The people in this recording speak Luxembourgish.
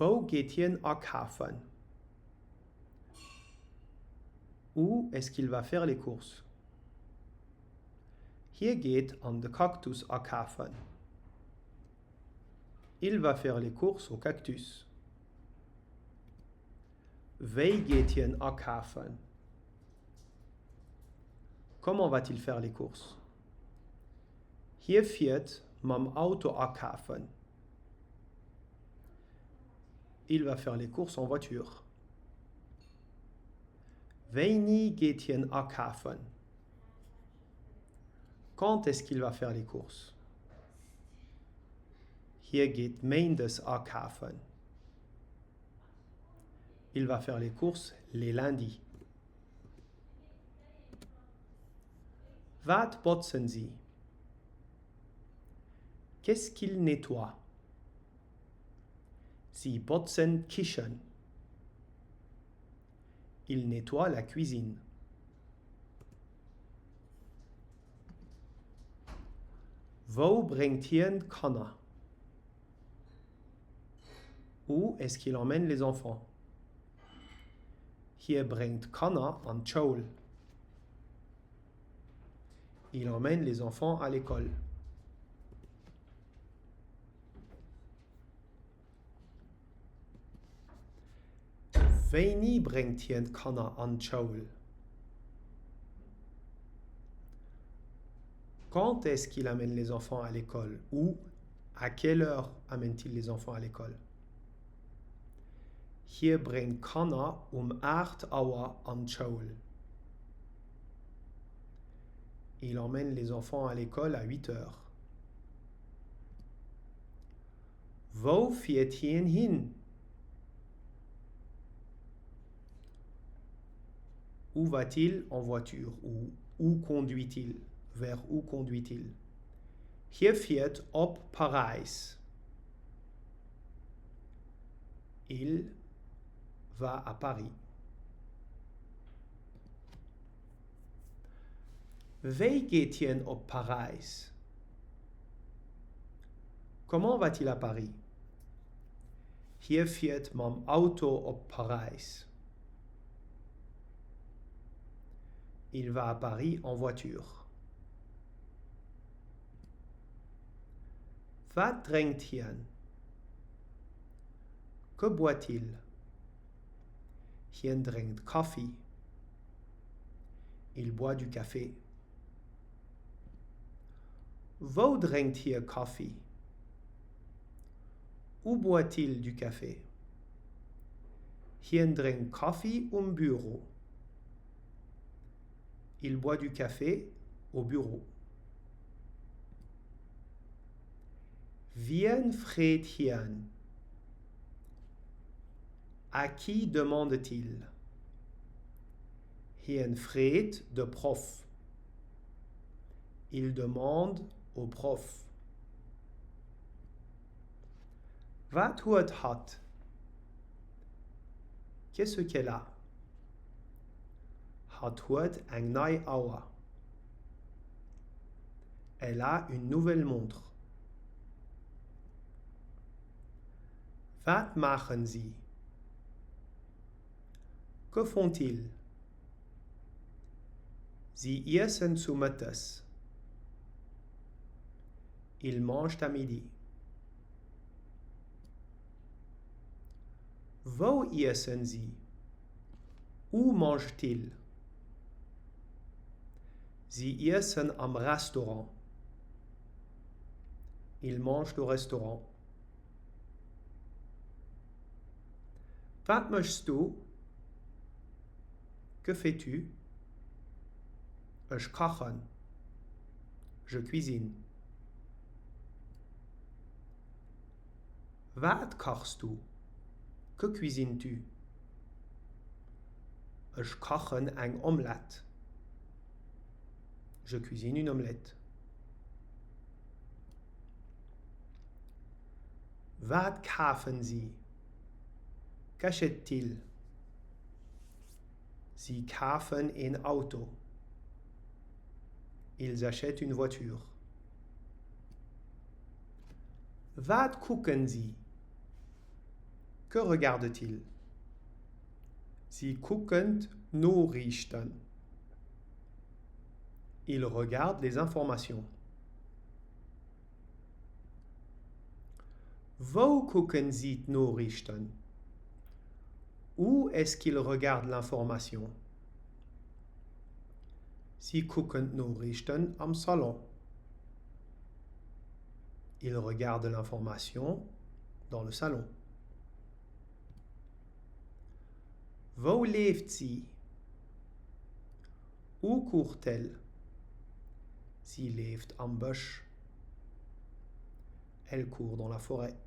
Wou geet hien akafen? Où est-ce qu'il va faire les courses? Hie geet an de Cactus akafen. Il va faire les courses au Cactus. Wéi geet hien akafen? Comment va-t-il faire les courses? Hie fiert mam Auto akafen. Il va faire les courses en voiture. Wéini geet hien akafen? Quand est-ce qu'il va faire les courses? Hie geet méindes akafen. Il va faire les courses les lundis. Wat botzen si? Qu'est-ce qu'ils nettoient? Si botzen d'Kichen. Ils nettoient la cuisine. Wou bréngt hien d'Kanner? Où est-ce qu'il emmène les enfants? Hie bréngt d'Kanner an d'Schoul. Il emmène les enfants à l'école. Wéini bréngt hien d'Kanner an d'Schoul? Quand est-ce qu'il amène les enfants à l'école ou à quelle heure amène-t-il les enfants à l'école? Hie bréngt d'Kanner um 8 Auer an d'Schoul. Il emmène les enfants à l'école à 8 heures. Wou fiert hien hin? Où va-t-il en voiture ou où conduit-il? Vers où conduit-il? Hie fiert op Paräis. Il va à Paris. Wéi geet hien op Paräis? Comment va-t-il à Paris? Hie fiert mam Auto op Paräis. Il va à Paris en voiture. Wat drénkt hien? Que boit-il? Hien drénkt Kaffi. Il boit du café. Wou drénkt hie Kaffi? Où boit-il du café? Hien drénkt Kaffi um Büro. Il boit du café au bureau. Wien freet hien? À qui demande-t-il? Hien freet de Proff. Il demande au prof. Wat huet hatt? Qu'est-ce qu'elle a? Hatt huet eng nei Auer. Elle a une nouvelle montre. Wat maachen si? Que font-ils? Si iessen zu Mëttes. Ils mangent à midi. Wou iessen si? Où mangent-ils? Si iessen am Restaurant. Ils mangent au restaurant. Wat méchs du? Que fais-tu? Ech kachen. Je cuisine. Wat kachs du? Que cuisines-tu? Ech kachen eng Omelett. Je cuisine une omelette. Wat kafen si? Qu'achètent-ils? Si kafen een Auto. Ils achètent une voiture. Wat kucken si? Que regardent-ils? Si kucken d'Noriichten. Ils regardent les informations. Wou kucken si d'Noriichten? Où est-ce qu'ils regardent l'information? Si kucken d'Noriichten am Salon. Ils regardent l'information dans le salon. Wou leeft si? Où court-elle? Si leeft am Bësch. Elle court dans la forêt.